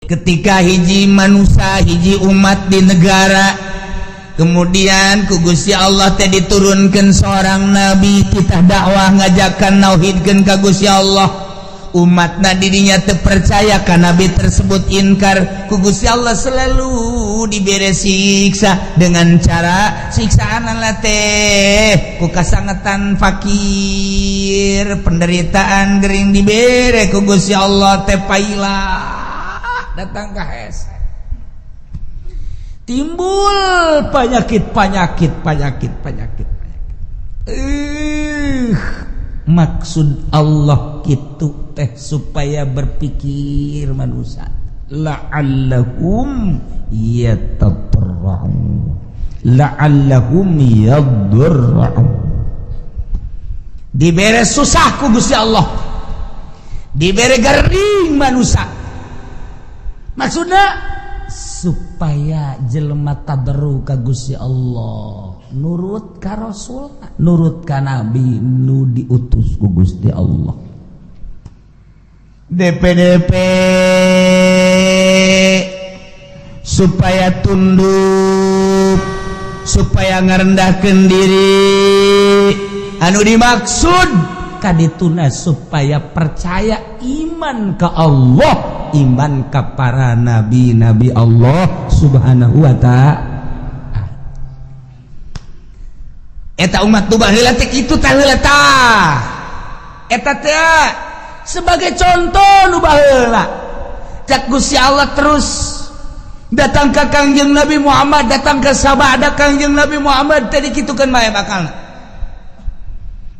Ketika hiji manusia, hiji umat di negara, kemudian ku Gusti Allah teh diturunkan seorang nabi, kita dakwah ngajakan nauhidkeun ka Gusti Allah. Umatna didinya terpercaya ka nabi tersebut, inkar ku Gusti Allah, selalu diberi siksa dengan cara siksaan lah teh ku kasangetan, fakir, penderitaan, gering, dibere ku Gusti Allah teh paila datang ke hese, timbul penyakit, penyakit, penyakit, penyakit, penyakit. Maksud Allah gitu teh supaya berpikir manusia, la'allahum yatadarra'un, la'allahum yadarra'un. Dibere susah ku Gusti Allah, dibere gering manusia, maksudnya supaya jelema tadarru ka Gusti Allah, nurut ka Rasul, nurut ka nabi nu diutus ku Gusti Allah. DPDP supaya tunduk, supaya ngerendahkan diri. Anu dimaksud kadituna supaya percaya, iman ke Allah, iman ke para nabi-nabi Allah Subhanahu wa Ta'ala. Eta umat nu baheula teh kitu tah heula tah. Eta teh sebagai contoh nu baheula. Cak Gusti Allah terus datang ke Kangjeng Nabi Muhammad, datang ke sabada Kangjeng Nabi Muhammad tadi, kitukeun bae bakal.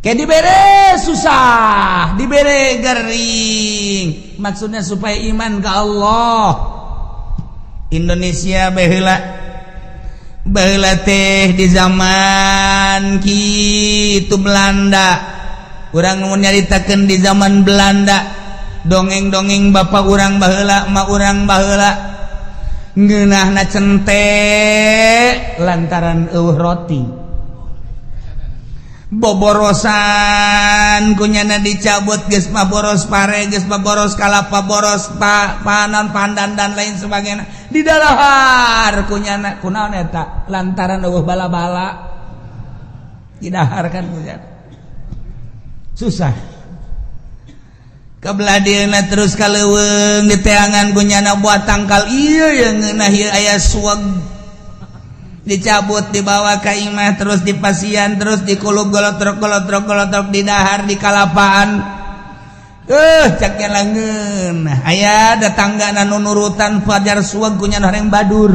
Kayak dibere susah, dibere gering. Maksudnya supaya iman ke Allah. Indonesia baheula, baheula teh di zaman kitu Belanda. Urang mau nyaritakeun di zaman Belanda, dongeng-dongeng bapak urang baheula, emak urang baheula, ngeunahna cente lantaran euweuh roti, boborosan kunyana dicabut, geus mah boros pare, geus mah boros kalapa, boros pa panon, pandan, dan lain sebagainya, di dalahar kunyana. Kunaon eta? Lantaran euweuh bala-bala, didahar kan kunyana. Susah kebelah dieuna, terus ka leuweung diteangan kunyana buat tangkal ieu yang ngeunah ieu aya suweg, dicabut, dibawa ke imah, terus dipasian, terus dikulub, golotrok golotrok golotrok, didahar di kalapaan. Caknya langeun aya datangga nu nurutan fajar suweg kunyana horeng badur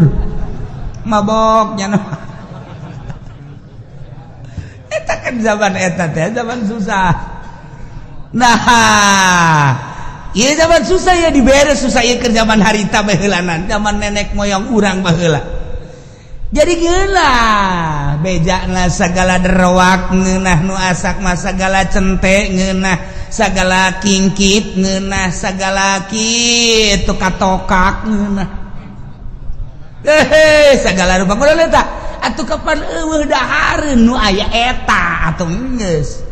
mabok nya. Eta kan zaman eta teh zaman susah. Nah, iya, zaman susah ya, dibere susah ya ke zaman harita baheulanan, zaman nenek moyang urang baheula. Jadi ngeunah bejana segala derwak ngeunah, nu asak mah segala cente ngeunah, segala kingkit ngeunah, segala kitu katokak ngeunah, eh segala rupa. Kudu eta atuh kapan euweuh dahareun nu aya eta atuh geus.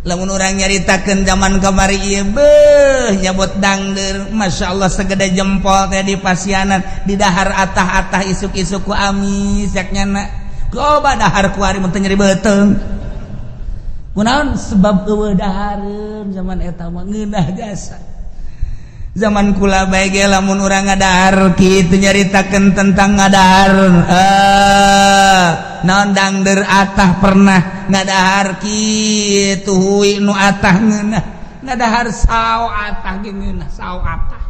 Lamun urang nyaritakeun zaman kamari ieu, beuh, nyabot dangder, Masya Allah, segede jempol teh di pasianan, di dahar atah-atah isuk-isuk ku amis yak nyana. Coba dahar kuari mun teu nyeri beuteung. Kunaon? Sebab euweuh dahareun zaman eta mah, ngeunah jasa. Zaman kula bae ge lamun urang ngadahar kitu, nyaritakeun tentang ngadahar naon, dangder atah, pernah ngadahar kitu hui nu atah ngeunah, ngadahar sao atah ge ngeunah, sao atah.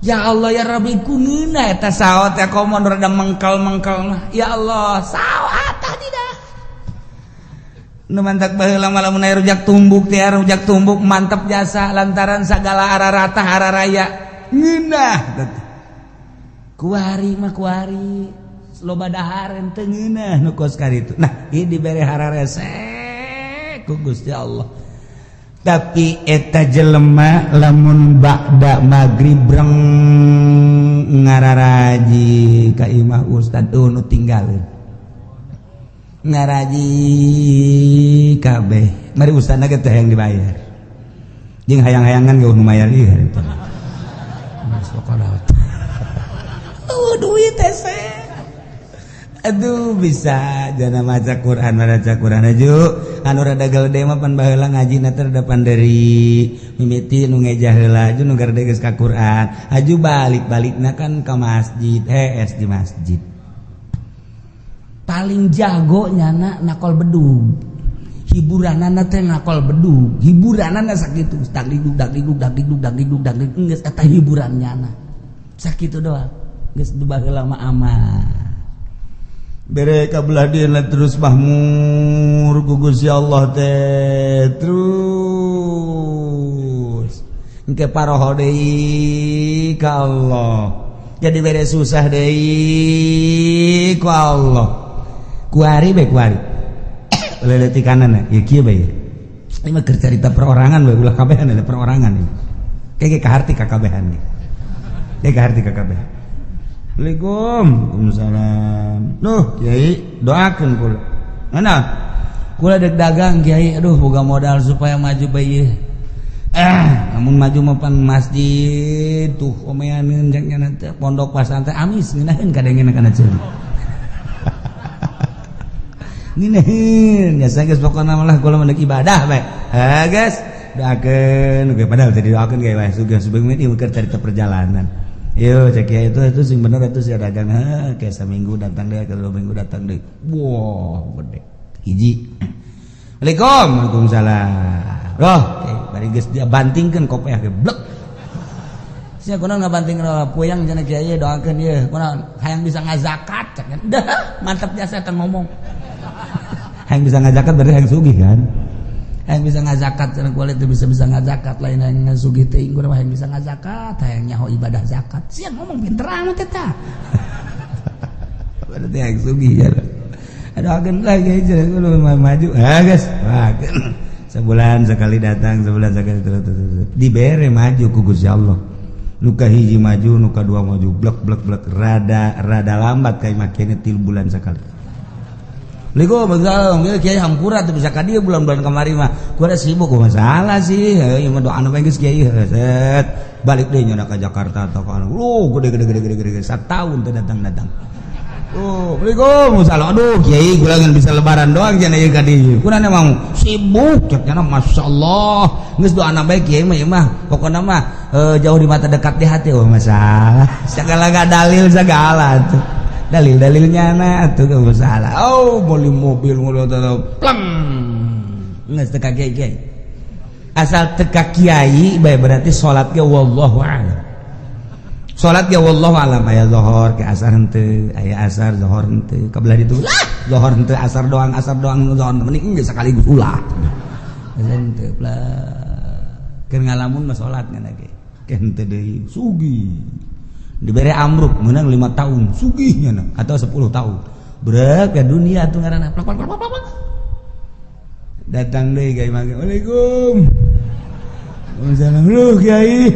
Ya Allah ya Rabbi, ku ngeunah eta sao teh, komo rada mengkal-mengkal mah. Ya Allah, sao atah tidak. Nu mantak baheula mah lamun aya rujak tumbuk teh, rujak tumbuk mantap jasa, lantaran sagala arah rata arah raya ngeunah. Kuari mah kuari loba dahareun teu ngeunah nu kos karitu. Nah, ieu dibere hararese ku Gusti Allah. Tapi eta jelema lamun ba'da magrib breng ngararaji ka imah ustad, nu tinggalin ngaraji kabeh, mari ustadna ge teh yang dibayar jeung hayang-hayangan geuh nu mayar ieu. Pokona. Oh, duit teh. Aduh, bisa jana maca Quran, maca Quran aju anu rada gede mah pan baheula ngaji na teh rada panderi mimiti nu ngejah heula aju nu garede geus ka Quran aju balik-balikna kan ka masjid, hees di masjid paling jago nyana nakol bedug, hiburanana teh nakol bedug, hiburanana sakitu, dagdikduk dagdikduk dagdikduk dagdikduk dagdikduk, geus eta hiburan nyana sakitu doang, geus baheula mah aman. Bere kabelah dieuna terus mahmur ku Gusti Allah teh, terus engke paroho deui ka Allah, jadi bere susah deui ku Allah. Kuari bae, kuari leletikanana ya kieu bae, ini mah keur carita perorangan bae, ulah kabehan, ada perorangan ini kayak kaharti ka kabehan ge, kayak kaharti ka kabehan. Assalamualaikum. Waalaikumsalam. Duh, Kiai, doakeun kula. Mana? Kula dek dagang, Kiai. Aduh, boga modal supaya maju bae ieu. Namun maju mah pan masjid tuh omeaneun jang nya teh pondok pasantren amis ngeunaheun kadengena kana ceuli. Ngeunaheun nya geus, pokona malah kula mah ibadah bae. Ah, geus doakeun ge, padahal tadi doakeun ge bae sugih sebelum ini keur carita perjalanan. Yo cek ya, itu sing bener itu sih dagang, ha, kayak seminggu datang deh, ke 2 minggu datang deh, wah gede hiji. Assalamualaikum. Waalaikumsalam. Roh, oke, bari geus dia bantingkeun kopiah ge blek. Sia kunaon ngabantingkeun puyang cenah, kiai doakeun ieu kunaon, hayang bisa ngazakat cek. Dah mantap jasa eta ngomong hayang bisa ngazakat, berarti hayang sugih kan, hayang bisa ngazakat cenah, kulit teu bisa bisa ngazakat, lain hayang sugih teuing, kudu hayang bisa ngazakat, hayang nyaho ibadah zakat. Sia ngomong pinter amat eta, berarti hayang sugih ya. Aduh, lagi cenah maju, ah geus sebulan sekali datang, sebulan sekali terus, terus, terus. Dibere maju ku Gusti Allah, nuka hiji maju, nuka dua maju, blek blek blek, rada rada lambat kayak makinnya 3 bulan sekali. Assalamualaikum, kiai, hampura tuh bisa ka dieu bulan-bulan kamari mah. Kuda sibuk masalah sih. Heuh, mah doa anu geus kiai set. Balik deui nyana ka Jakarta atau ka anu. Lu gede gede gede gede gede satahun teu datang-datang. Oh, Assalamualaikum. Salah, aduh kiai, kula ngan bisa lebaran doang cenah ieu ka dieu. Kuna mau sibuk cek cenah, masyaallah. Geus doana bae kiai mah, ieu mah pokona mah jauh di mata dekat di hati. Oh, masalah. Segala gak dalil segala tuh. Dalil-dalilnya na tuh gak masalah. Oh, beli mobil ngono pleng. Geus teu ka kiai. Asal teka kiai bae berarti salat ge wallahu a'lam. Salat ge wallahu alam, aya zuhur ke asar henteu, aya asar zuhur henteu, kabelah ditu lah zuhur henteu, asar doang, asar doang zuhur, mending geus sekaligus ulah. Henteu plak. Keur ngalamun mah salat ngan ge. Ke henteu deui sugih. Dibere amruk menang 5 tahun sugihnya na, atau 10 tahun. Berat ke dunia tuh ngaranna plak plak plak plak. Datang deui ka imah. Waalaikum. Waalaikumsalam. Lu kiai.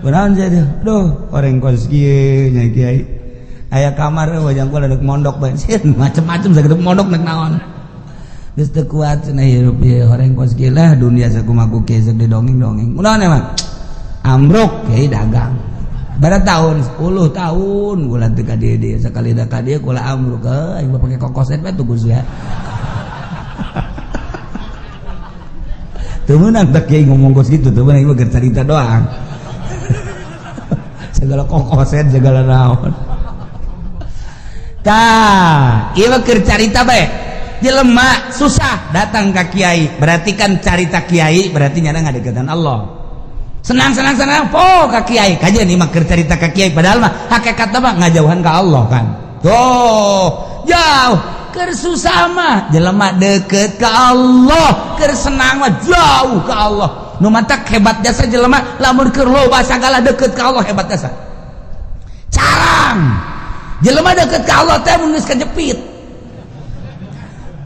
Kunaon sia teh? Duh, orang kos kieu nya kiai. Aya kamar wajang kula dek mondok bae. Macem-macem sakitu mondok nek naon. Geus teu kuat cenah hirup ieu horeng kos kieu lah, dunia sakumaha ku kieu sok didongeng-dongeng. Kunaon emang? Ambruk kiai dagang. Bara tahun 10 tahun kula teu ka dieu dieu, sakali da ka dieu kula ambruk heuh, aing mah pake kokoset bae tuh Gus ya. Teu meunang tak kiai ngomong kos kitu, teu meunang, ieu mah keur carita doang. Segala kokoset segala naon. Tah, ieu mah keur carita bae. Jelema susah datang ka kiai, berarti kan carita kiai berarti nyana ngadeukeutan Allah. Senang senang senang po ka kiai, kajian ieu mah keur carita ka kiai, padahal mah hakikatna mah ngajauhan ka Allah kan. Tuh, jauh. Keur susah mah jelema deket ka Allah, keur senang mah jauh ka Allah. Nu matak hebat jasa jelema lamun keur loba sagala deket ka Allah, hebat jasa. Carang jelema deket ka Allah teh mun geus kajepit.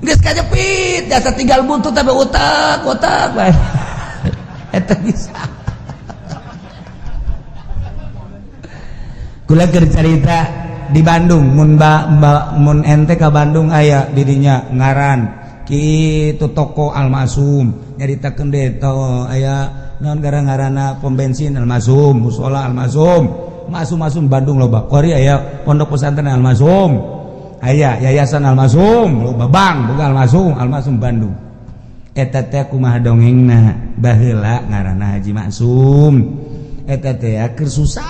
Geus kajepit jasa tinggal buntut tapi utak utak bae. Eta bisa. Kula keur carita di Bandung, mun ba, ba mun ente ka Bandung aya didinya ngaran Kitu toko Almasum nyaritakeun deh to, aya naon gara-garana pom bensin Almasum, musola Almasum, Masum Masum Bandung loba. Kuari aya pondok pesantren Almasum, aya yayasan Almasum, loba bank boga Almasum, Almasum Bandung. Eta teh kumaha dongengna? Baheula ngaranna Haji Maksum. Eta teh keur susah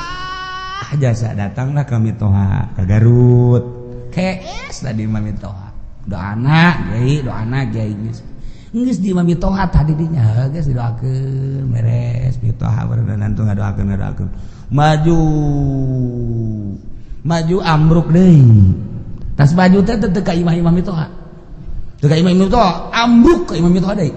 jasa, datanglah ka mitoha ka Garut. Kees tadi mah mitoha. Doana kiai, doana kiai, geus geus di mah mitoha tadi dinya geus didoakeun beres mitoha, berenang tuh ngadoakeun ngadoakeun, maju maju ambruk deui. Tas maju teh teu ka imah-imah mitoha, teu ka imah mitoha, ambruk ka imah mitoha deui.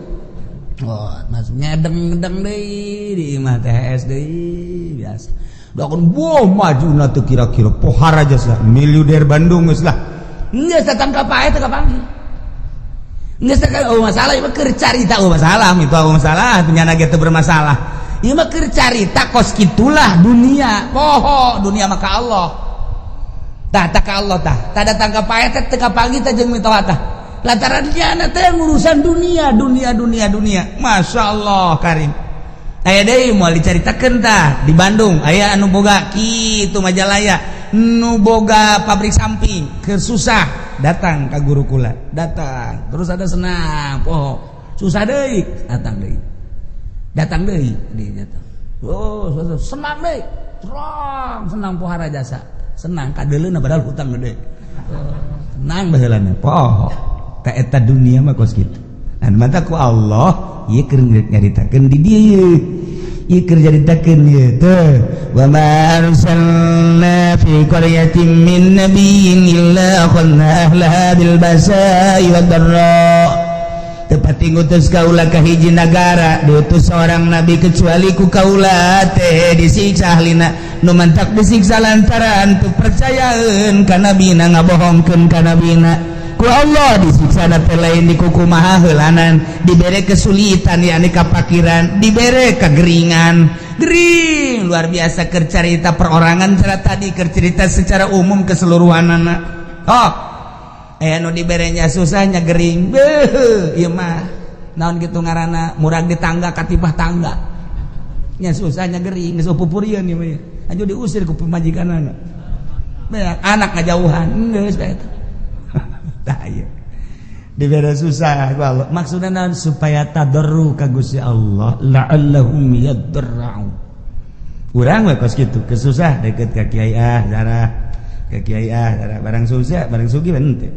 Oh, maksudnya ngedeng-ngedeng deui di imah THS deui biasa. Doakeun, wah, maju na teu kira-kira pohara jasa miliuder Bandung geus lah. Geus datang ka pae teu kapanggih. Geus teh oh masalah ieu mah, keur carita oh masalah itu, oh masalah punya ge teu bermasalah. Ieu mah keur carita kos kitulah dunia. Poho dunia maka Allah. Tah tak ka Allah tah. Tah datang ka pae teh teu kapanggih teh jeung mitoha tah. Lantaran dia teh ngurusan dunia, dunia, dunia, dunia. Masya Allah karim. Aya deui moal dicaritakeun tah di Bandung, aya anu boga kitu Majalaya, nu boga pabrik samping, keur susah datang ka guru kula, datang terus ada senang poho, susah deui datang deui, datang deui di datang, oh senang deui, terang senang pohara jasa, senang kadeuleuna padahal hutang gede, senang baheulana poho. Ka eta dunia mah kos kitu. Nah, mata ku Allah ieu keur nyaritakeun di dieu, ieu keur nyaritakeun ieu teh, wa ma arsalna fi qaryatin min nabiyyin illa akhadna ahlaha bil basa'i wad dharra. Tepat ngutus kaula ka hiji nagara, diutus seorang nabi, kecuali ku kaula teh disiksa ahlina. Nu mantak disiksa lantaran teu percayaeun ka nabina, ngabohongkeun ka nabina. Ku Allah disiksa teh lain dikukumaha heulanan, dibere kesulitan, yakni kapakiran, dibere kegeringan, gering luar biasa. Keur carita perorangan cara tadi, keur cerita secara umum keseluruhan anak. Oh, eh, nu diberenya susahnya gering, beuh, ieu mah naon gitu ngaranna, murag di tangga katipah tangga nya, susahnya gering, geus pupurieun ieu mah, aju diusir ku pamajikanana, anak ngajauhan, geus bae. Tah, ieu dibere susah ku Allah maksudna naon? Supaya tadarru ka Gusti Allah, la'allahum yadarra'u. Urang we kos kitu, kesusah deket ka kiai, ah darah ka kiai, ah darah. Barang susah, barang sugih henteu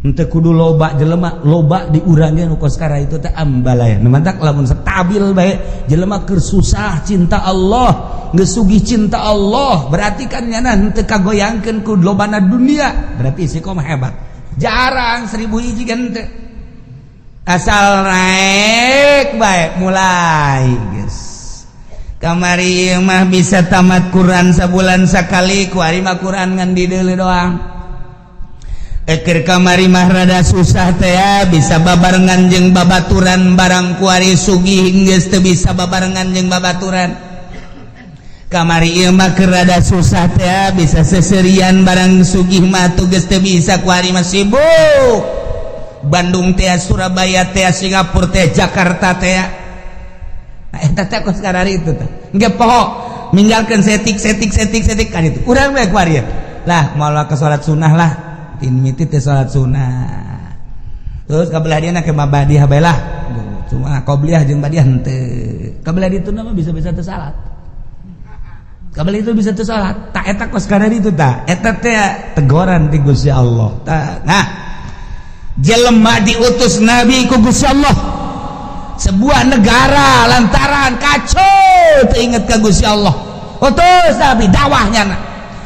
henteu kudu loba jelema, loba di urang ge nu kos kara itu teh ambalaya. Nu mantak lamun stabil bae jelema, keur susah cinta Allah, geus sugih cinta Allah, berarti kan nyana henteu kagoyangkeun ku lobana dunia, berarti istiqomah hebat. Jarang 1000 hiji kan teu. Asal naik bae mulai geus. Kamari mah bisa tamat Quran sabulan sakali, kuari mah Quran ngan dideuleu doang. Eker kamari mah rada susah teh ya, bisa babarengan jeung babaturan, barang kuari sugih geus teu bisa babarengan jeung babaturan. Kamari ieu mah keur rada susah teh ya, bisa seserian, barang sugih mah tuh geus teu bisa. Kuari mah sibuk Bandung teh, Surabaya teh, Singapura teh, Jakarta teh. Nah, eta teh kos karari itu teh engke poho ninggalkeun setik setik setik setik kan itu urang we kuari lah, moal ke salat sunnah lah, tin miti teh salat sunnah, terus kabelah dia ke mabadiah bae lah, cuma qobliyah jeung badiah henteu. Kabelah ditu mah bisa-bisa teu salat, kabel itu bisa teu salat. Tak eta kos karena itu tak eta teh teguran ti Gusti Allah. Nah, jelema diutus nabi ku Gusti Allah sebuah negara lantaran kacau teu inget ka Gusti Allah, utus nabi dakwahnya. Nah,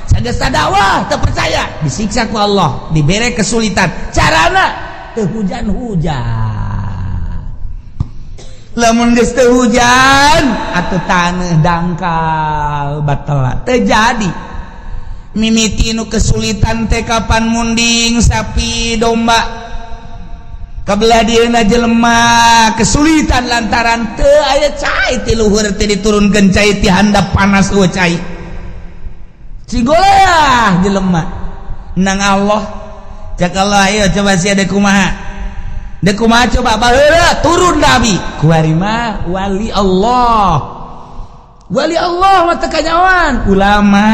sageus dakwah teu percaya, disiksa ku Allah, dibere kesulitan, carana teu hujan-hujan. Lamun geus teu hujan atau tanah dangkal batal terjadi. Mimiti nu kesulitan teh kapan munding sapi domba. Kabelah dieuna jelema kesulitan lantaran teu aya cai ti luhur, teh diturunkeun cai ti handap, panas eueuh cai, cigoleah jelema nang Allah. Cak Allah, ayo coba si ada kumaha. Dek kumaha coba baheula turun nabi kuari mah wali Allah. Wali Allah mah teu kanyawan. Ulama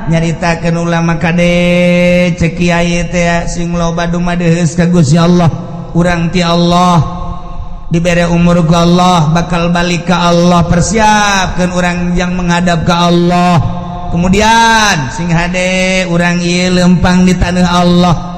nyaritakeun ulama kade cek kiai teh sing loba dumadeheus ka Gusti Allah. Urang ti Allah dibere umur ku Allah bakal balik ke Allah, persiapkeun urang yang menghadap ke Allah. Kemudian sing hade urang ieu lempang di tanah Allah.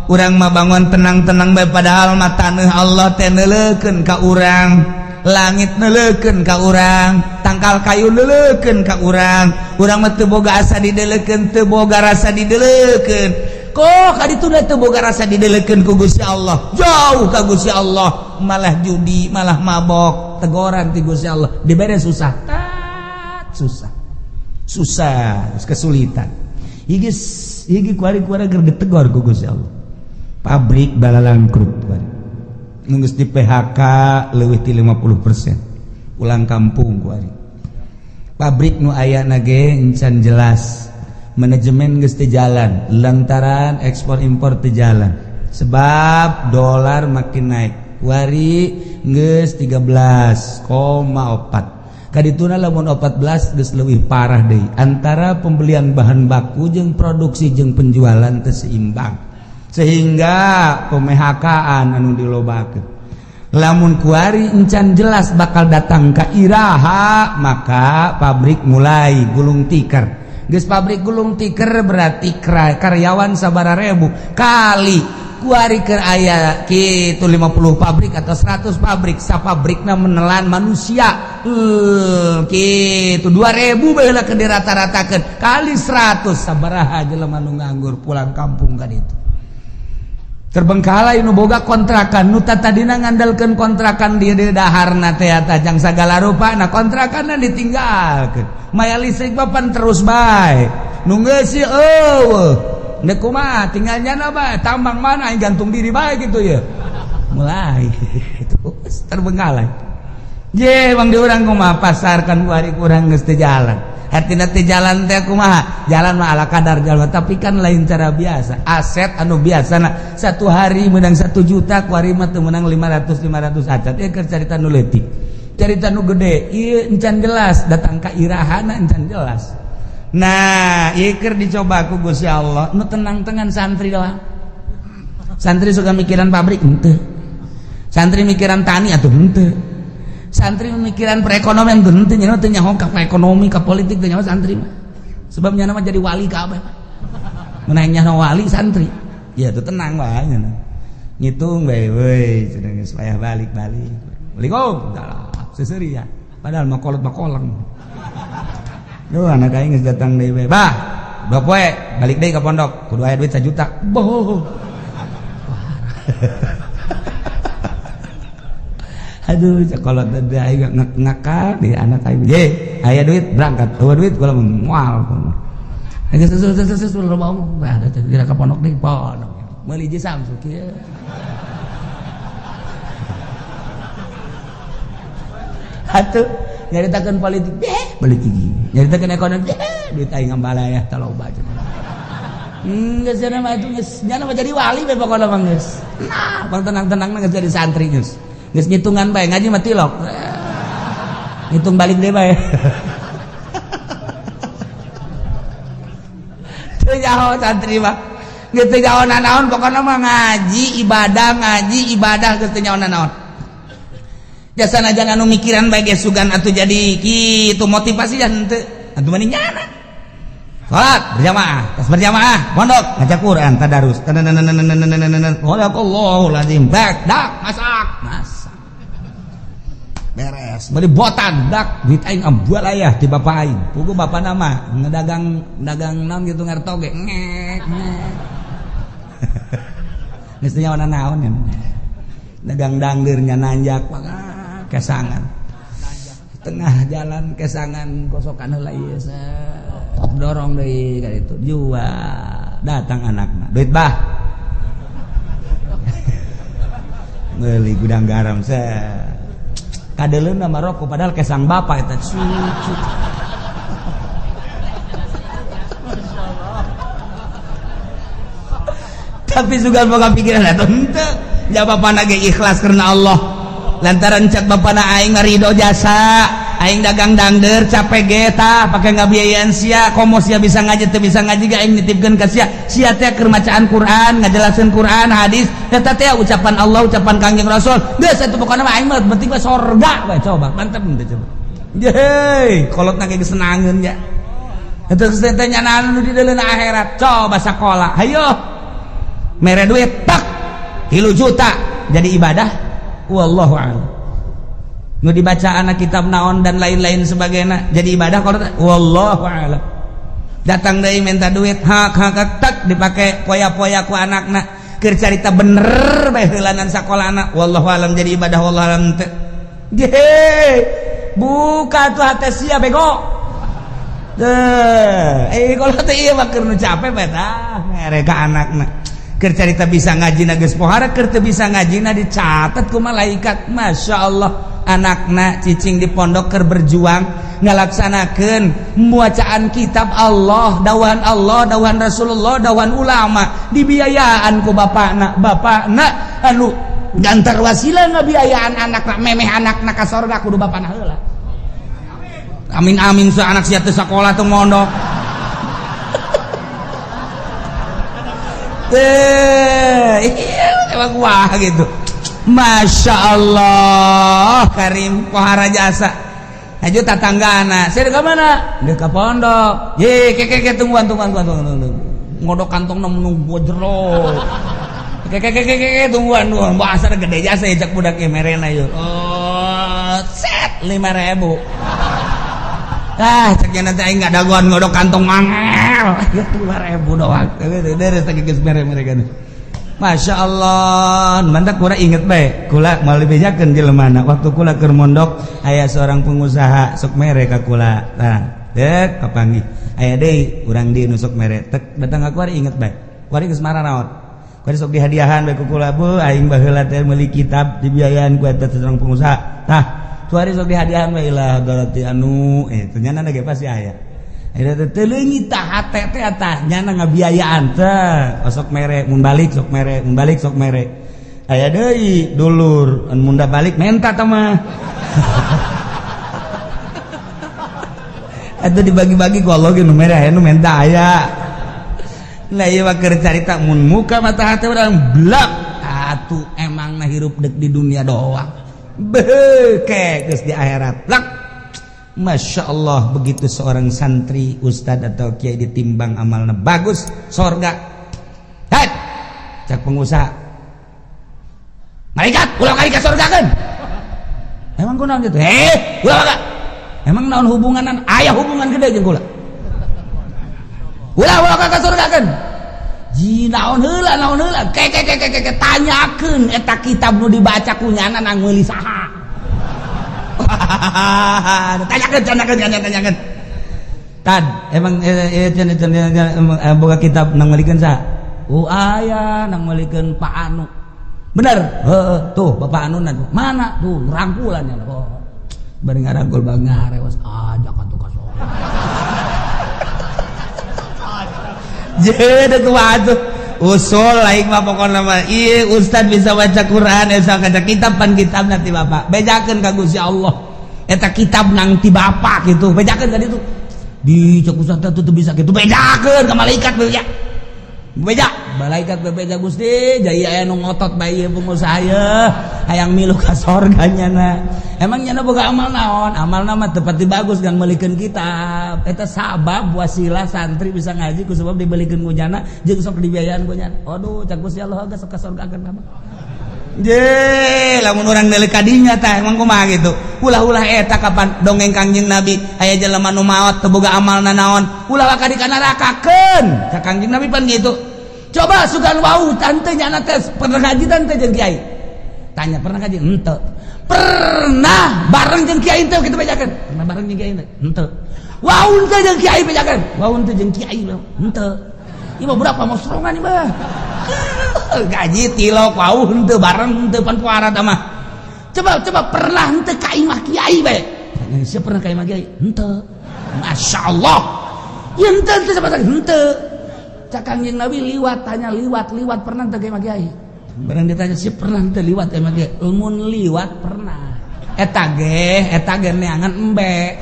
Urang mah bangun tenang-tenang bae padahal mah tanah Allah teh neuleukeun ka urang, langit neuleukeun ka urang, tangkal kayu neuleukeun ka urang. Urang mah teu boga asa dideleukeun, teu boga rasa dideleukeun. Kok kaditu teu boga rasa dideleukeun ku Gusti Allah, jauh ka Gusti Allah, malah judi, malah mabok, tegoran ti Gusti Allah, dibere susah, tat susah. Susah, kesulitan. Iki iki kuari-kuari keur ditegor ku Gusti Allah. Pabrik balalangkrut kuari. Geus di PHK leuwih ti 50%. Pulang kampung kuari. Pabrik nu aya ge encan jelas. Manajemen geus teu jalan lantaran ekspor impor teu jalan. Sebab dolar makin naik. Kuari geus 13,4. Kadituna lamun 14 geus leuwih parah deui. Antara pembelian bahan baku jeung produksi jeung penjualan teu seimbang. Sehingga pemehakaan anu dilobakeun. Lamun kuari encan jelas bakal datang ka iraha, maka pabrik mulai gulung tikar. Geus pabrik gulung tikar berarti karyawan sabaraha ribu kali kuari keur aya kitu 50 pabrik atau 100 pabrik, sapabrikna menelan manusia kitu 2000 bae lah keur dirata-ratakeun kali 100 sabaraha jelema nu nganggur pulang kampung ka ditu. Terbengkalai nu boga kontrakan nu tadina ngandalkeun kontrakan di daharna teh jang sagala rupa, nah kontrakanna ditinggalkeun, maya listrik papan terus bae nu geus eueuh ndek kumaha tinggal nyana bae tambang mana aing gantung diri bae gitu ya mulai terus terbengkalai. Je bang di urang kumaha pasar kan kuari kurang geus teu jalan. Hartina teu jalan teh kumaha? Jalan mah ala kadar jalan, tapi kan lain cara biasa. Aset anu biasa nah, satu hari menang 1 juta, kuari mah teu menang 500 500 acan. Ieu keur carita nu leutik. Carita nu gede, ieu encan jelas datang ka irahana encan jelas. Nah, ieu keur dicoba ku Gusti Allah, nu tenang-tenang santri doang. Santri suka mikiran pabrik henteu. Santri mikiran tani atuh henteu. Santri memikiran perekonomian henteu, nya teu nyaho ka ekonomi ka politik teu nyaho santri mah. Sebab nya mah jadi wali kabeh. Mun aya nyaho wali santri. Ya tuh tenang wae nya. Ngitung bae weuy cenah geus payah balik-balik. Waalaikumsalam. Seuseuri ya. Padahal mah kolot mah koleng. Duh anak aing geus datang deui bae. Bah, 2 poe balik deui ka pondok kudu aya duit 1 juta. Boh. Aduh, kalau tadi aing ngakal di anak aing. Ye, aya duit berangkat. Eueuh duit kula moal. Geus susu loba omong. Bah, kira ka pondok deui, pondok. Meuli hiji Samsu kieu. Atuh nyaritakeun politik, politik. Nyaritakeun ekonomi, duit aing ngambalayah taloba cenah. Geus cenah mah itu geus nya mah jadi wali we pokona mah geus. Nah, bang tenang-tenang geus jadi santri geus. Geus ngitungan bae ngaji mah tilok. Ngitung balik deui bae. Teu nyaho santri mah. Geus teu nyaho nanaon pokona mah ngaji ibadah geus teu nyaho nanaon. Jasa najan anu mikiran bae ge sugan atuh jadi kitu motivasi jan henteu. Atuh mending nyana. Salat berjamaah, tas berjamaah, pondok ngaca Quran, tadarus. Sadaqallahul azim. Bak, dak, masak, masak. Beres. Beli botan, dak, duit aing ambual ayah ti bapak aing. Pugu bapak nama ngedagang dagang naon gitu ngarto ge. Ngek, ngek. Geus teu nyaho naon ya. Dagang dangdeurnya nanjak kesangan. Tengah jalan kesangan kosokan heula ieu dorong deui ka ditu jual. Datang anakna. Duit bah. Meuli gudang garam set. Kadeleuna mah rokok padahal kesang bapak eta cucu. Tapi sugan boga pikiran atuh henteu. Ja bapana ge ikhlas karena Allah. Lantaran cek bapana aing ridho jasa, aing dagang dangder capek ge tah pake ngabiayaan sia, komo sia bisa ngaji teu bisa ngaji ge aing nitipkeun ka sia. Sia teh keur macaan Quran, ngajelasin Quran, hadis, eta teh ucapan Allah, ucapan Kangjeng Rasul. Geus atuh pokona mah aing mah penting mah sorga we, coba mantep teh coba. Yeay, kolotna ge senangeun ya. Eta geus teh nyanaan nu di deuleuna akhirat, coba sakola. Hayo. Mere duit tak 3 juta jadi ibadah, wallahu a'lam. Nu dibaca anak kitab naon dan lain-lain sebagainya jadi ibadah kalau wallahu a'lam. Datang deui minta duit hak hak tak dipake poya-poya ku anakna keur carita bener bae heulanan sakolana, wallahu a'lam jadi ibadah, wallahu a'lam teu. Ye, buka tuh hate sia bego. Deh, kalau teh ieu mah keur nu capek bae tah mere ka anakna. Keur carita bisa ngaji na geus pohara, keur teu bisa ngaji na dicatat ku malaikat. Masya Allah, anakna cicing di pondok keur berjuang ngalaksanakeun bacaan kitab Allah, dawan Allah, dawan Rasulullah, dawan ulama, dibiayaan ku bapakna. Bapakna anu gantar wasilah ngabiayaan anakna, memeh anakna ka sorga kudu bapakna heula. Amin amin sa anak sia teu sakola teu mondok. Emang wah gitu. Masya Allah Karim pohara jasa. Aju tatanggana, saya ke mana? Dia ke pondok. Ye, ke ke ke tungguan tungguan tungguan tungguan. Ngodok kantong nunggu jero. Ke ke ke ke ke tungguan tungguan. Bahasa gede jasa ya cak budak e merena yuk. Oh, set 5.000. Ah, cek nanti aing enggak dagoan ngodok kantong mangel. 5.000 doang. Deres teh geus mere mereka. Masya Allah, mantap kula inget bae. Kula mau dibejakeun jelema waktu kula keur mondok aya seorang pengusaha sok mere ka kula. Tah, dek kapanggih. Aya deui urang di nu sok mere. Tek datang ka kuari inget bae. Kuari geus mararaot. Kuari sok dihadiahan bae ku kula, bu aing baheula teh meuli kitab dibiayaan ku eta seorang pengusaha. Tah, kuari sok dihadiahan bae ilah darati anu ternyata ge pasti aya. Eta teh leungit tah hate teh tah nyana ngabiayaan teh osok mere mun balik sok mere mun balik sok mere. Aya deui dulur anu mun balik menta tah mah. Eta dibagi-bagi ku Allah ge nu mere aya nu menta aya. Lah ieu mah keur carita mun muka mata hate urang blak atuh emangna hirup deuk di dunia doang. Beuh geus di akhirat. Blak. Masya Allah, begitu seorang santri, ustad atau kiai ditimbang amalnya bagus, sorga. Hai, cak pengusaha, malaikat, ulah kali ke sorga kan? Emang kunaon gitu? Ulah kak. Emang naon hubunganan? Aya hubungan gede jeung kula. Ulah ulah ka sorga kan? Ji naon heula naon heula? Ke ke ke ke ke tanyakeun eta kitab nu dibaca ku nyana nang meuli saha. Tanyakan, tanyakan, tanyakan, tanyakan. Tad, emang boga kitab nang melikeun saha? Oh aya nang melikeun Pak Anu. Bener? Heeh, tuh Bapak Anu na mana? Tuh rangkulan ya. Oh. Bari ngarangkul bang ngarewas ajak atuh ka sorga. Jadi tuh usul lain mah pokokna mah ieu ustad bisa baca Quran eta kaca kitab pan kitab nanti bapak bejakeun ka Gusti Allah eta kitab nang ti bapak gitu bejakeun ka ditu di cek ustad teh teu bisa gitu bejakeun ka malaikat beja beja malaikat bebeja Gusti jaya aya nu ngotot bae ieu pengusaha ye hayang milu ka sorga nyana emang nyana boga amal naon amalna mah teu pati bagus kan meulikeun kitab eta sabab wasilah santri bisa ngaji ku sebab dibelikeun ku nyana jeung sok dibiayaan ku nyana aduh cak Gusti Allah geus ka sorga kan mah je lamun urang deuleu ka dinya tah emang kumaha gitu ulah-ulah eta kapan dongeng Kangjeng Nabi aya jelema nu maot teu boga amalna naon ulah ka di nerakakeun cak Kangjeng Nabi pan gitu. Coba sugan wau tante nyana teh pernah ngaji tante jeung kiai tanya pernah ngaji henteu pernah bareng jeung kiai teu kitu bejakeun pernah bareng jeung kiai henteu wau teu jeung kiai bejakeun wau teu jeung kiai henteu ieu mah berapa mosrongan ieu mah gaji tilok wau henteu bareng henteu pan puara tah mah coba coba pernah henteu ka imah kiai bae sia pernah ka imah kiai henteu masyaallah ieu henteu henteu sama henteu cak Kangjeng Nabi liwat tanya liwat liwat pernah teu ka imah kiai Barang ditanya sih, pernah teu liwat emang ge? Mun liwat pernah. Eta ge neangan embe.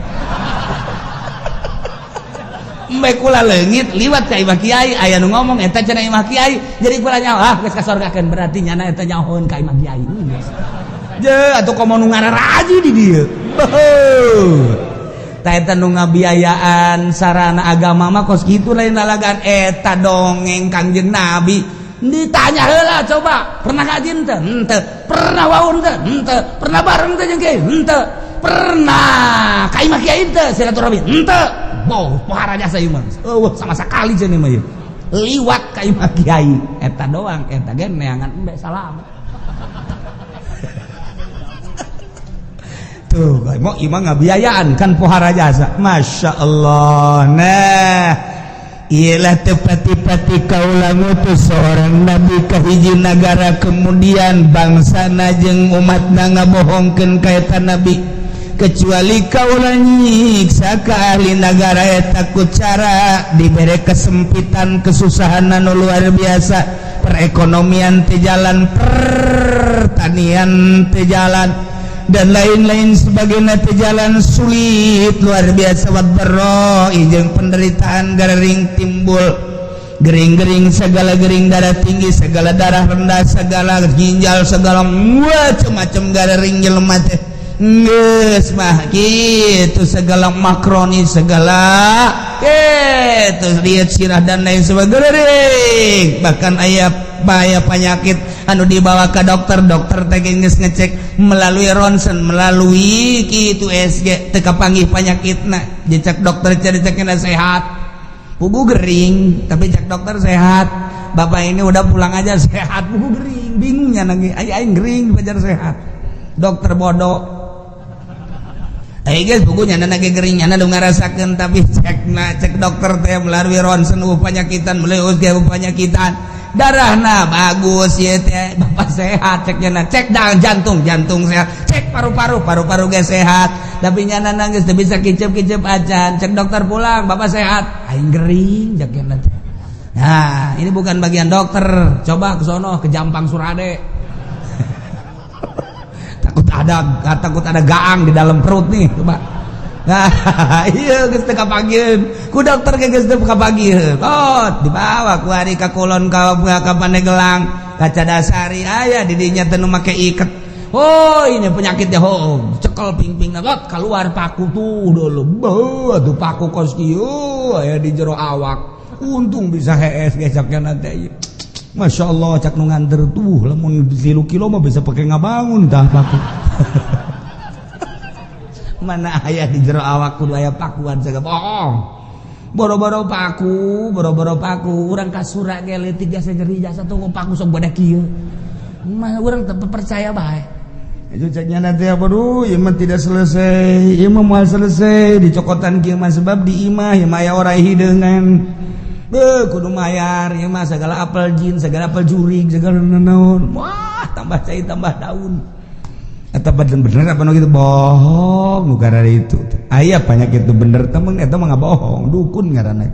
Embe kula leungit liwat ka imah kiai, aya nu ngomong eta cenah imah kiai. Jadi kula nyaho, ah, geus kasorgakeun, berarti nyana eta nyahoeun ka imah kiai. Je atuh komo nu ngararaji di dieu. Tah, eta nu ngabiayaan sarana agama mah kos kitu, lain lalagan. Eta dongeng Kangjeng Nabi. Ditanya heula, coba, pernah ngaji henteu? Henteu. Pernah waun teu? Henteu. Pernah bareng teu jeung kiai? Henteu. Pernah ka imah kiai teu silaturahmi? Henteu. Boh, pohara jasa ieu mah eueuh sama sekali cenah mah ieu. Liwat ka imah kiai eta doang, eta ge neangan embe salam. Tuh, mau imah ngabiayaan kan pohara jasa. Masya Allah. Nah, ialah tepati-pati kaula ngutus seorang nabi ka hiji nagara, kemudian bangsa jeung umat ngabohongkeun ka eta nabi, kecuali kaula nyiksa ka ahli nagara eta ku cara dibere kesempitan, kesusahan anu luar biasa, perekonomian teu jalan, pertanian teu jalan, dan lain-lain sebagainya teu jalan, sulit luar biasa, wadh-dharra jeung penderitaan gering timbul, gering-gering segala gering, darah tinggi segala, darah rendah segala, ginjal segala, macam-macam gering jelema teh geus mah gitu, segala makroni segala gitu, lihat sirah dan lain sebagainya. Bahkan aya bahaya penyakit anu dibawa ke dokter, dokter teh geus ngecek melalui rontgen, melalui kitu USG, teu kapanggih penyakitna. Dicek dokter, cari cekna sehat, pugu gering, tapi cek dokter sehat, bapak ini udah pulang aja sehat, pugu gering. Bingungnya nangis aing, aing gering dipajar sehat, dokter bodoh. Eh guys, bukunya nyana gering, nyana nu ngarasakeun, tapi cek na cek dokter teh melalui rontgen penyakitan, melalui USG penyakitan, darahna bagus ya teh, bapak sehat cek nyana. Cek jantung, jantung sehat. Cek paru-paru, paru-paru ge sehat, tapi nyana nangis teu bisa kicep-kicep acan. Cek dokter, pulang, bapak sehat. Aing gering cek nyana teh. Nah, ini bukan bagian dokter, coba ke sono, ke Jampang Surade, takut ada gaang di dalam perut nih, coba. Nah, iya, geus teu kapanggiheun ku dokter ge, geus teu kapanggiheun. Oh, dibawa ku ari ka kulon, ka Pandeglang, ka Cadasari, aya di dinya teh nu make iket. Oh, ini penyakitnya. Oh, cekel pingping, lot keluar paku tuh dulu. Beuh, tuh paku kos kieu aya di jero awak. Untung bisa hees gesaknya nanti. Masya Allah, cak nu nganter tuh, lamun 3 kilo mah bisa pakai ngabangun tah paku. Mana aya di jero awak kudu aya pakuan segala bohong. Boro-boro paku, boro-boro paku, urang kasura ge leutik jasa nyeri jasa tuh paku sok bodak kieu. Mah urang teu percaya bae. Itu ceknya nanti apa, duh, ieu mah tidak selesai, ieu mah moal selesai dicokotan kieu mah, sebab di imah ieu mah aya orai hideungan. Beuh, kudu mayar ieu mah segala apel jin, segala apel jurig, segala naon. Wah, tambah cai tambah daun. Eta bener apa nu gitu bohong nu karena itu. Aya penyakit itu bener temen, eta mah bohong, dukun ngaranna.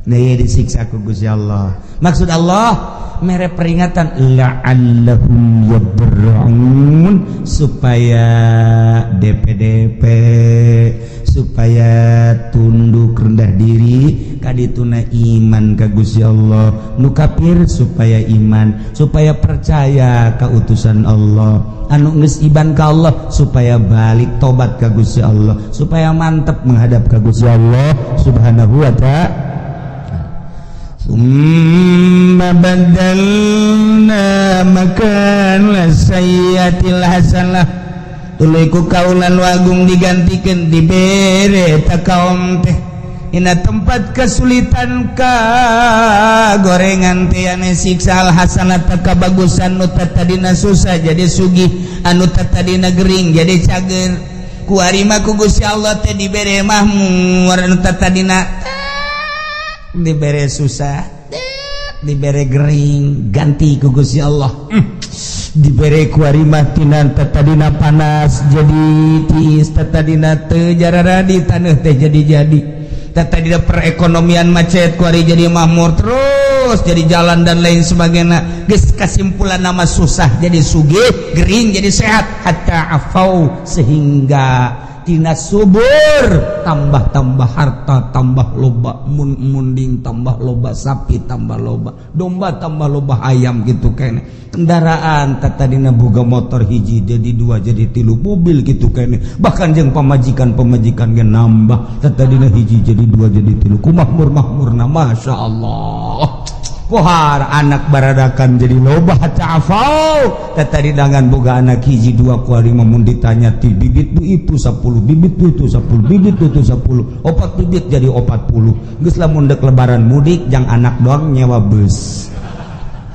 Nah, disiksa ku Gusti Allah. Maksud Allah mere peringatan la'allahum yadarra'un, supaya DPDP, supaya tunduk rendah diri kadituna iman ka Gusti Allah. Nu kafir supaya iman, supaya percaya ka utusan Allah. Anu geus iman ka Allah supaya balik tobat ka Gusti Allah, supaya mantep menghadap ka Gusti Allah Subhanahu wa Ta'ala. ثم بدلنا مكان السيئة الحسنة, tuluy ku kaula nu agung digantikan, dibere ta kaum teh dina tempat kesulitan ka gorengan teh ane siksa, al hasanata kabagusan. Nu tadina susah jadi sugih, anu tadina gering jadi cager. Ku arima ku Gusti Allah teh dibere mahmur. Anu tadina dibere susah, dibere gering, ganti ku Gusti Allah. Dibere ku arima tina tadina panas jadi tiis, tadina teu jarara di taneuh teh jadi jadi, tadina perekonomian macet, ku ari jadi makmur terus. Terus jadi jalan dan lain sebagainya. Geus kasimpulan nama susah jadi sugih, gering jadi sehat, hatta afau, sehingga tina subur tambah-tambah, harta tambah loba, mun munding tambah loba, sapi tambah loba, domba tambah loba, ayam gitu kene, kendaraan tadina boga motor hiji jadi dua, jadi tilu, mobil gitu kene. Bahkan jeung pamajikan, pamajikan ge nambah, tadina hiji jadi dua, jadi tilu. Ku makmur makmurna, masya Allah. Pohar anak baradakan jadi loba, hatta afau. Tadi dangan boga anak hiji dua kuari, mun ditanya ti bibit du itu 10 bibit, du itu 10 bibit, du itu 10, opat bibit jadi 40. Geus lamun dek lebaran mudik jang anak doang nyewa bus.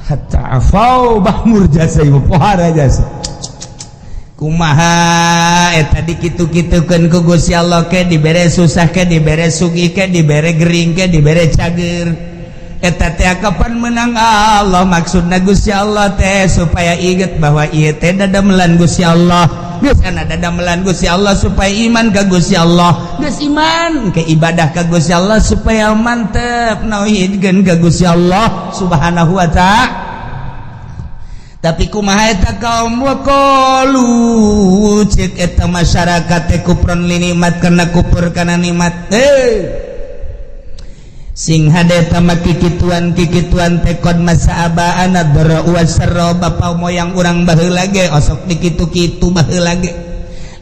Hatta afau, makmur jasa ieu, pohara jasa. Kumaha eta dikitu-kitukeun ku Gusti Allah? Ke dibere susah, ke dibere sugih, ke dibere gering, ke dibere cager, eta teh kapan menang Allah? Maksudna Gusti Allah teh supaya inget bahwa ieu teh dadamelan Gusti Allah. Geus ana dadamelan Gusti Allah supaya iman ka Gusti Allah. Geus iman ke ibadah ka Gusti Allah supaya mantep nauhidkeun ka Gusti Allah Subhanahu wa Ta'ala. Tapi kumaha eta kaum? Waqalu, cek eta masyarakat teh, kufron linikmat, karena kufur kana nikmat. Eh, sing hade tama kikituan kikituan teh qad massa abaana dharra wasarra, bapa moyang urang baheula ge osok dikitu-kitu baheula ge.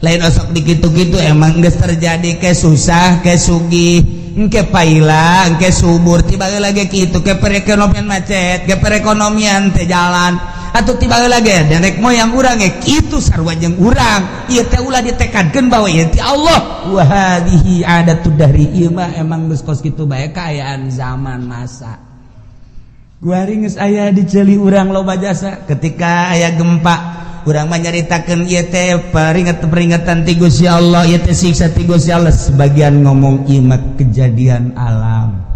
Lain osok dikitu-kitu, emang geus terjadi, ke susah ke sugih, engke paila engke subur. Tiba lagi kitu, ke perekonomian macet, ke perekonomian teh jalan atau tiba lagi nenek moyang urang ge kitu, sarua jeung urang. Ieu teh ulah ditekadkeun bahwa ieu ti Allah. Wa hadhihi adatud dahri, ieu mah emang geus kos kitu bae kaayaan zaman masa. Kuari geus aya di ceuli urang loba jasa. Ketika aya gempa, urang mah nyaritakeun ieu teh peringatan ti Gusti Allah, ieu teh siksa ti Gusti Allah. Sebagian ngomong ieu mah kejadian alam.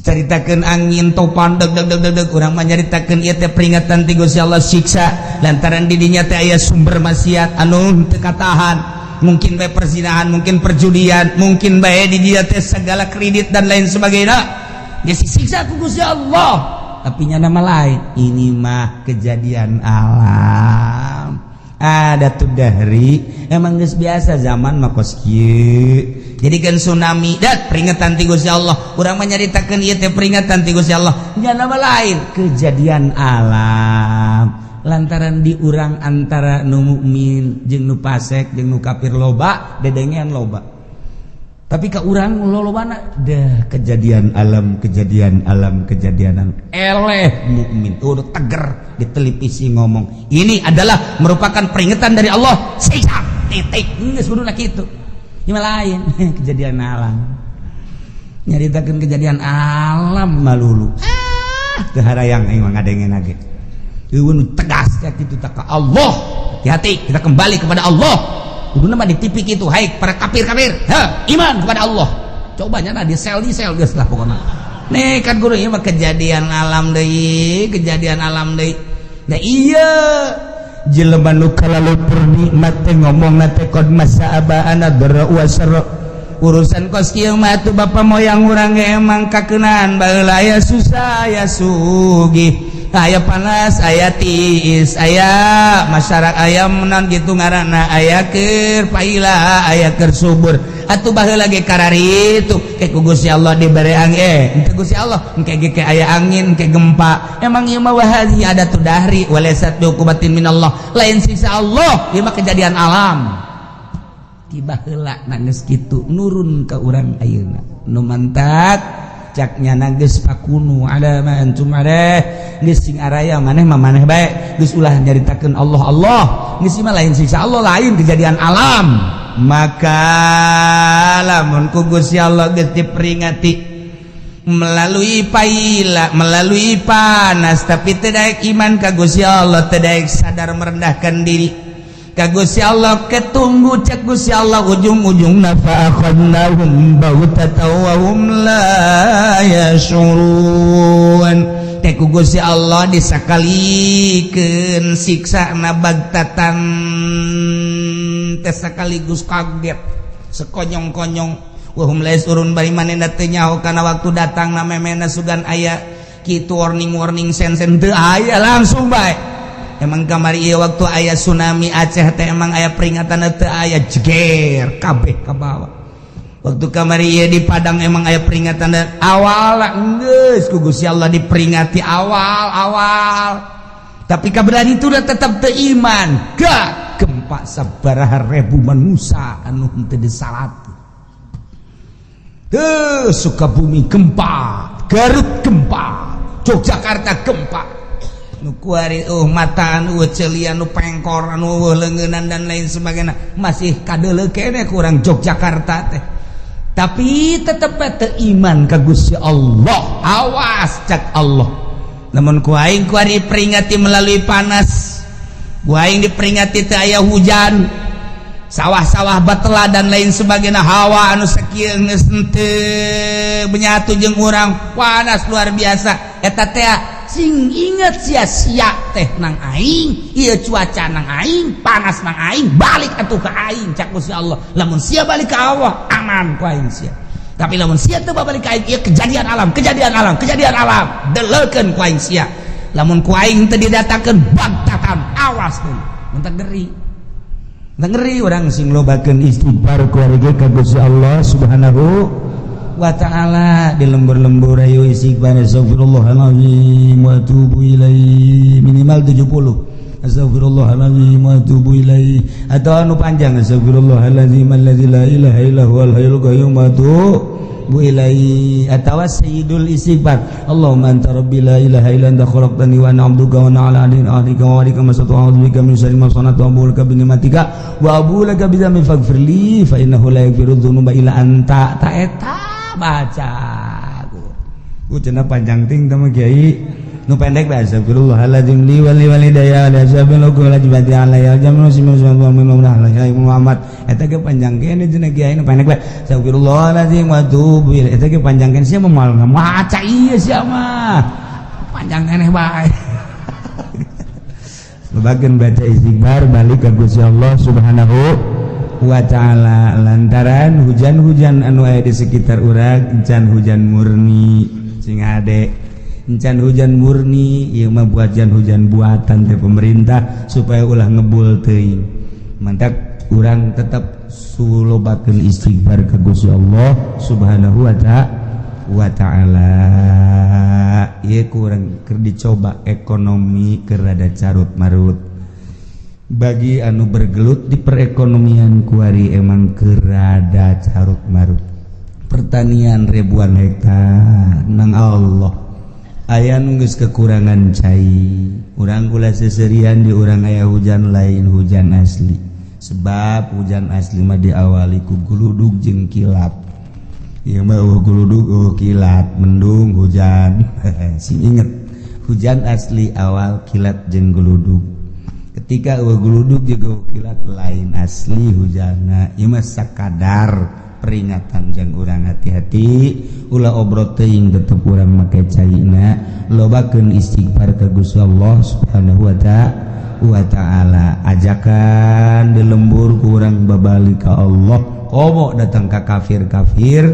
Caritakeun angin topan deg deg deg deg deg, urang mah nyaritakeun ieu teh peringatan ti Gusti Allah, siksa lantaran di dinya teh aya sumber maksiat anu teu katahan, mungkin bae perzinahan, mungkin perjudian, mungkin bae di dinya teh segala kredit dan lain sebagainya. Dia siksa ku Gusti Allah. Tapi nya nama lain, ini mah kejadian alam, ada tuh dari emang geus biasa zaman mah kos kieu. Jadi kan tsunami dat peringatan ti Gusti Allah, urang mah nyaritakeun ieu teh peringatan ti Gusti Allah. Nya nama lain, kejadian alam, lantaran di urang antara nu mukmin jeung nu fasik jeung nu kafir loba dedengean loba. Tapi ke urang lolobana dah kejadian alam, kejadian alam, kejadian alam. Eleh mukmin udah teger di televisi ngomong ini adalah merupakan peringatan dari Allah, siksa, titik. Geus kuduna kitu. Ieu lain kejadian alam, nyaritakeun kejadian alam malulu. Ah, teu harayang aing mah ngadengen ge. Eueun tegas kayak kitu tak ka Allah. Hati-hati, kita kembali kepada Allah. Kuduna mah di TV kitu, hai para kafir-kafir, ha, iman kepada Allah. Coba nyana di sel geus lah pokokna. Nih kan guru, ieu mah kejadian alam deui, kejadian alam deui. Nah, iya jelema nu kalalupur nikmat teh ngomongna teh qad massa abaana dharra wasarra. Urusan kos kieu mah atuh bapa moyang urang ge emang kakeunaan baheula, aya susah aya sugih, aya panas aya tiis, aya masyarakat aya menan gitu ngaranna, aya keur paila aya keur subur. Atuh baheula ge kararitu ke ku Gusti Allah dibere angin, eh ku Gusti Allah engke ge aya angin, ke gempa. Emang ieu mah wahadhi adatud dahri walaysat biuqubatin minallah, lain siksa Allah, ieu mah kejadian alam tiba heula. Geus kitu nurun ke urang ayeuna nu mantak caknya geus fakunu ala ma antum alaih, geus sing araya maneh mah maneh bae, geus ulah nyaritakeun Allah Allah, geus mah lain siksa Allah, lain kejadian alam. Maka lamun ku Gusti Allah geus diperingati melalui paila, melalui panas, tapi tidak iman ka Gusti Allah, tidak sadar merendahkan diri ka Gusti Allah, ketunggu cek Gusti Allah ujung-ujung fa akhadnahum baghtatan wa hum la yash'urun teh ku Gusti Allah disakalikeun siksa na bagtatan teh, sekaligus kaget, sekonyong-konyong. Wa hum la yasy'urun, bari manehna teu nyaho kana waktu datang na. Memena sugan aya kitu warning warning sen sen teu aya, langsung bae. Emang kamari ieu waktu aya tsunami Aceh teh emang aya peringatan? Teu aya, jeger kabeh ka bawah. Waktu kamari ieu di Padang emang aya peringatan awal? Geus ku Gusti Allah diperingati awal awal, tapi kaberan itu udah tetap teu iman. Gak gempa sabaraha ribu manusia anu henteu disalat tuh. Sukabumi gempa, Garut gempa, Yogyakarta gempa. Nu kuari mataan, celian, nu pengkor, anu leungeunnan dan lain sebagainya masih kadeuleu keneh kurang Yogyakarta teh, tapi tetep teu iman ka Gusti Allah. Awas, cak Allah, namun ku aing kuari peringati melalui panas, ku aing diperingati teu aya hujan, sawah-sawah batela dan lain sebagainya. Hawa anu sakieu geus henteu menyatu jeung urang, panas luar biasa. Eta teh sing inget sia-sia teh nang aing ieu, cuaca nang aing, panas nang aing, balik atuh ka aing, cak Gusti Allah. Lamun sia balik ka Allah, aman ku aing sia. Tapi lamun sia teu balik ka aing, ieu kejadian alam, kejadian alam, kejadian alam, deleukeun ku aing sia. Lamun ku aing teu didatangkeun bagtatan, awas tuh. Mun ngeri ngeri, urang sing lobakeun istighfar keluarga ka Gusti Allah Subhanahu wa Ta'ala. Di lembur-lembur ayo istighfar, astagfirullahalazim wa atubu ilaih, minimal 70, astagfirullahalazim wa atubu ilaih, atau anu panjang, astagfirullahalazim allazi la ilaha illa huwal hayyul qayyum wa atubu ilaih, atawa sayyidul istighfar, Allahumma anta rabbi la ilaha illa anta khalaqtani wa ana 'abduka wa ana 'ala ahdika wa wa'dika mastata'tu, a'udzu bika min syarri ma sana'tu, abu'u laka bi ni'matika wa abu'u laka bi dzambi, faghfir li fa innahu la yaghfiru dzunuba illa anta. Ta eta baca ku cenah panjang ting teh mah, kiai. Nu pendek bae, astagfirullahaladzim li wa li walidayya wa li ashabil wajibati alayya jamu Muhammad. Eta ge panjang keneh cenah kiai. Nu pendek bae, astagfirullahaladzim wa atubu ilaih. Eta ge panjang keneh, sia mah moal maca ieu, sia mah panjang keneh bae. Bagian baca istighfar, balik ke Gusti Allah Subhanahu wa Ta'ala, lantaran hujan-hujan anu aya di sekitar urang encan hujan murni. Sing hade, encan hujan murni. Ieu mah buatan, hujan buatan teh pemerintah supaya ulah ngebul teuing. Mantap, urang tetap sulobakeun istighfar ke Gusti Allah Subhanahu wa Ta'ala. Ieu kurang keur dicoba ekonomi keur rada carut marut. Bagi anu bergelut di perekonomian kuari emang keur rada carut marut. Pertanian ribuan hektar nang Allah aya nu geus kekurangan cai. Urang kula seserian di urang aya hujan, lain hujan asli, sebab hujan asli mah diawali ku guludug jeung kilat. Ieu mah euweuh guludug, euweuh kilat, mendung hujan. Sing inget, hujan asli awal kilat jeung guludug. Ketika euweuh guludug jeung kilat, lain asli hujanna. Ieu mah sakadar peringatan jang urang hati-hati, ulah obrot teuing, tetep urang make caina, lobakeun istighfar ka Gusti Allah Subhanahu wa Ta'ala. Ajakan di lembur kurang babalik ka Allah, komo datang ka kafir-kafir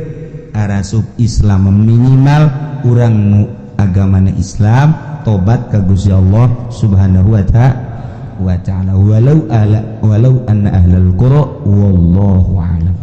arasup Islam, minimal urang nu agamana Islam tobat ka Gusti Allah Subhanahu wa Ta'ala. Walau ala walau anna ahlal qura, wallahu a'lam.